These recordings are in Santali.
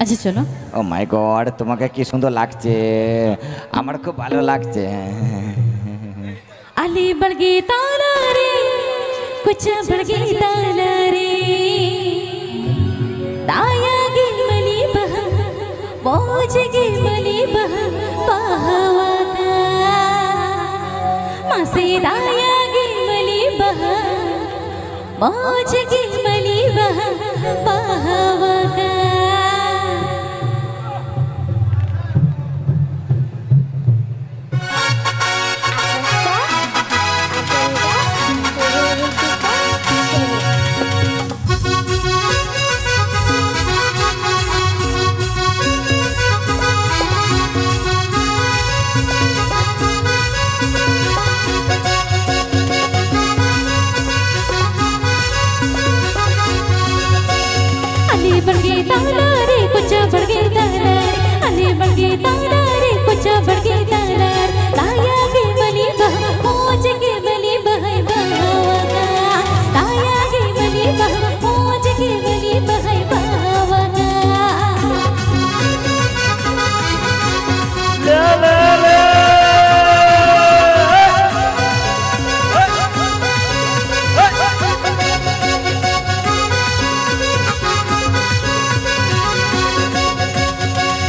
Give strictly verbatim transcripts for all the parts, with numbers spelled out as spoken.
আচ্ছা, চলো। ও মাই গড, তোমাকে কি সুন্দর লাগছে, আমার খুব ভালো লাগছে। আলি বাড়গি তালারে, কুচা বাড়গি তালারে, দায়া গি মালি বাহা, মৌজ গি মালি বাহা, বাহাওয়াকা। মাসে দায়া গি মালি বাহা, মৌজ গি মালি বাহা, বাহাওয়াকা। ᱟᱞᱮ ᱵᱟᱲᱜᱮ ᱛᱟᱞᱟ ᱨᱮ, ᱠᱚᱪᱟ ᱵᱟᱲᱜᱮ ᱛᱟᱞᱟ ᱨᱮ, ᱟᱞᱮ ᱵᱟᱲᱜᱮ ᱛᱟᱞᱟ ᱨᱮ, ᱠᱚᱪᱟ ᱵᱟᱲᱜᱮ ᱛᱟᱞᱟ ᱨᱮ, ᱫᱟᱭᱟ ᱜᱮ ᱢᱟᱹᱞᱤ ᱵᱟᱦᱟ, ᱢᱚᱡᱽ ᱜᱮ ᱢᱟᱹᱞᱤ ᱵᱟᱦᱟᱭ ᱵᱟᱦᱟᱣᱟᱠᱟ᱾ ᱫᱟᱭᱟ ᱜᱮ ᱢᱟᱹᱞᱤ ᱵᱟᱦᱟ, ᱢᱚᱡᱽ ᱜᱮ ᱢᱟᱹᱞᱤ ᱵᱟᱦᱟᱭ ᱵᱟᱦᱟᱣᱟᱠᱟ᱾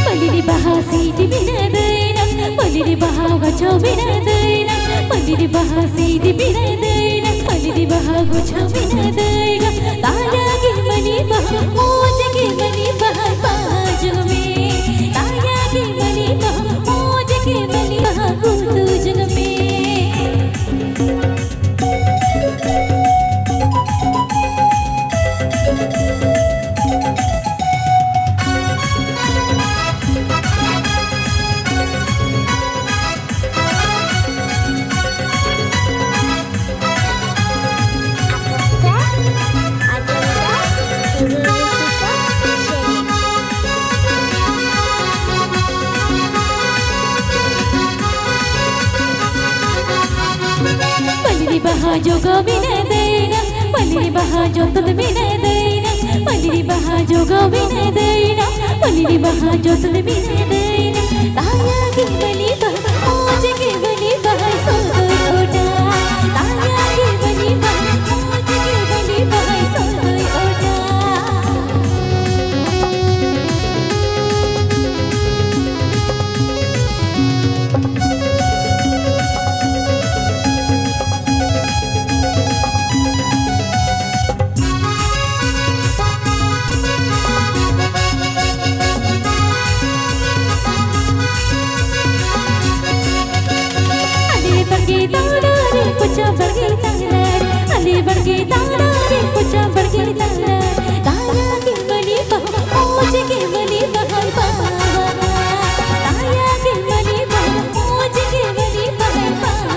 ᱢᱟᱹᱞᱤ ᱵᱟᱦᱟ ᱥᱤᱫᱤ ᱵᱤᱱᱟᱹ ᱫᱟᱹᱭᱱᱟ, ᱢᱟᱹᱞᱤ ᱵᱟᱦᱟ ᱜᱟᱪᱷᱟᱣ ᱵᱤᱱᱟᱹ ᱫᱟᱹᱭᱱᱟ, ᱢᱟᱹᱞᱤ ᱵᱟᱦᱟ ᱥᱤᱫᱤ ᱵᱤᱱᱟᱹ ᱫᱟᱹᱭᱱᱟ, ᱢᱟᱹᱞᱤ ᱵᱟᱦᱟ ᱜᱟᱪᱷᱟᱣ ᱵᱤᱱᱟᱹ ᱫᱟᱹᱭᱱᱟ, ᱫᱟᱭᱟ ᱜᱮ ᱢᱟᱹᱞᱤ ᱵᱟᱦᱟ, ᱢᱚᱡᱽ ᱜᱮ ᱢᱟᱹᱞᱤ ᱵᱟᱦᱟ ᱵᱟᱡᱩᱜ ᱢᱮ, ᱫᱟᱭᱟ ᱜᱮ ᱢᱟᱹᱞᱤ ᱵᱟᱦᱟ, ᱢᱚᱡᱽ ᱜᱮ ᱢᱟᱹᱞᱤ ᱵᱟᱦᱟ ᱜᱩᱛᱩ ᱡᱩᱜ ᱢᱮ᱾ ᱢᱟᱹᱞᱤ ᱵᱟᱦᱟ ᱡᱚᱜᱟᱣ ᱵᱤᱱᱟᱹ ᱫᱟᱹᱭᱱᱟ, ᱢᱟᱹᱞᱤ ᱵᱟᱦᱟ ᱡᱚᱛᱚᱱ ᱵᱤᱱᱟᱹ ᱫᱟᱹᱭᱱᱟ, ᱢᱟᱹᱞᱤ ᱵᱟᱦᱟ ᱡᱚᱜᱟᱣ ᱵᱤᱱᱟᱹ ᱫᱟᱹᱭᱱᱟ, ᱵᱟᱦᱟ ᱡᱚᱛᱱ ᱵᱤᱱ ᱫᱟᱹᱭᱱᱟ, ᱛᱟᱭᱟ ᱜᱮ ᱵᱟᱹᱞᱤ ᱵᱟᱦᱟ, ᱢᱚᱡᱽ ᱜᱮ ᱵᱟᱹᱞᱤ ᱵᱟᱦᱟᱭ ᱥᱚᱫᱚᱭ ᱚᱰᱟ᱾ ᱛᱟᱭᱟ ᱜᱮ ᱵᱟᱹᱞᱤ ᱵᱟᱦᱟ, ᱢᱚᱡᱽ ᱜᱮ ᱵᱟᱹᱞᱤ ᱵᱟᱦᱟᱭ ᱥᱚᱫᱚᱭ ᱚᱰᱟ᱾ ᱟᱞᱮ ᱵᱟᱲᱜᱮ ᱛᱟᱞᱟ ᱨᱮ, ᱠᱚᱪᱟ ᱵᱟᱲᱜᱮ ᱛᱟᱞᱟ ᱨᱮ, ᱟᱞᱮ ᱵᱟᱲᱜᱮ ᱛᱟᱞᱟ ᱨᱮ, ᱠᱚᱪᱟ ᱵᱟᱲᱜᱮ ᱛᱟᱞᱟ ᱨᱮ, ᱛᱟᱭᱟ ᱜᱮ ᱢᱟᱹᱞᱤ ᱵᱟᱦᱟ, ᱢᱚᱡᱽ ᱜᱮ ᱢᱟᱹᱞᱤ ᱵᱟᱦᱟᱭ ᱵᱟᱦᱟ᱾ ᱛᱟᱭᱟ ᱜᱮ ᱢᱟᱹᱞᱤ ᱵᱟᱦᱟ, ᱢᱚᱡᱽ ᱜᱮ ᱢᱟᱹᱞᱤ ᱵᱟᱦᱟᱭ ᱵᱟᱦᱟ᱾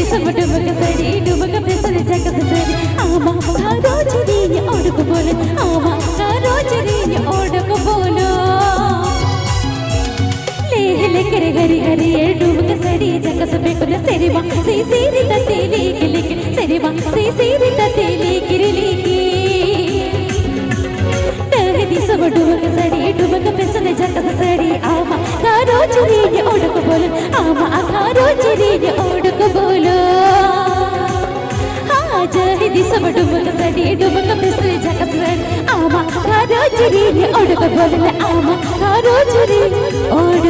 ᱥᱟᱢᱟ ᱰᱩᱢᱩᱠ ᱥᱟᱹᱲᱤ, ᱰᱩᱢᱩᱠ ᱯᱷᱮᱥᱚᱱ ᱡᱟᱠᱟᱥ ᱥᱟᱹᱲᱤ, ᱟᱢᱟᱜ ᱜᱷᱟᱨᱚᱸᱡᱽ ᱨᱤᱧ ᱚᱰᱚᱠ ᱵᱚᱞᱚ, ᱟᱢᱟᱜ ᱜᱷᱟᱨᱚᱸᱡᱽ ᱨᱤᱧ ᱚᱰᱚᱠ ᱵᱚᱞᱚ᱾ ᱞᱮᱦ ᱞᱮᱠᱨᱮ ᱦᱟᱹᱨᱤ ᱦᱟᱹᱨᱤᱭᱟᱹᱲ ᱰᱩᱢᱩᱠ ᱥᱟᱹᱲᱤ ᱡᱟᱠᱟᱥ ᱵᱮᱠᱩᱞ ᱥᱮᱨᱢᱟ ᱥᱤᱥᱤᱨ ᱛᱟᱛᱮ ᱞᱤᱠ ᱞᱤᱠ, ᱥᱮᱨᱢᱟ ᱥᱤᱥᱤᱨ ᱛᱟᱛᱮ ᱞᱤᱠᱤᱨ ᱞᱤᱠᱤᱨ᱾ ᱰᱟᱹᱦᱤ ᱫᱤᱥᱚᱢ ᱰᱩᱢᱩᱠ ᱥᱟᱹᱲᱤ, ᱰᱩᱢᱩᱠ ᱯᱷᱮᱥᱚᱱ ᱡᱟᱠᱟᱥ ᱥᱟᱹᱲᱤ, ᱟᱢᱟᱜ ᱜᱷᱟᱨᱚᱸᱡᱽ ᱨᱤᱧ ᱚᱰᱚᱠ ᱵᱚᱞᱚ, ᱟᱢᱟᱜ ᱜᱷᱟᱨᱚᱸᱡᱽ ᱨᱤᱧ ᱚᱰᱚᱠ ᱵᱚᱞᱚ᱾ ᱦᱟ, ᱡᱟᱹᱦᱤ ᱫᱤᱥᱚᱢ ᱰᱩᱢᱩᱠ ᱥᱟᱹᱲᱤ, ᱰᱩᱢᱩᱠ ᱯᱷᱮᱥᱚᱱ ᱡᱟᱠᱟᱥ ᱥᱟᱹᱲᱤ, ᱟᱢᱟᱜ ᱜᱷᱟᱨᱚᱸᱡᱽ ᱨᱤᱧ ᱚᱰᱚᱠ ᱵᱚᱞᱚ, ᱟᱢᱟᱜ ᱜᱷᱟᱨᱚᱸᱡᱽ ᱨᱤᱧ ᱚᱰᱚᱠ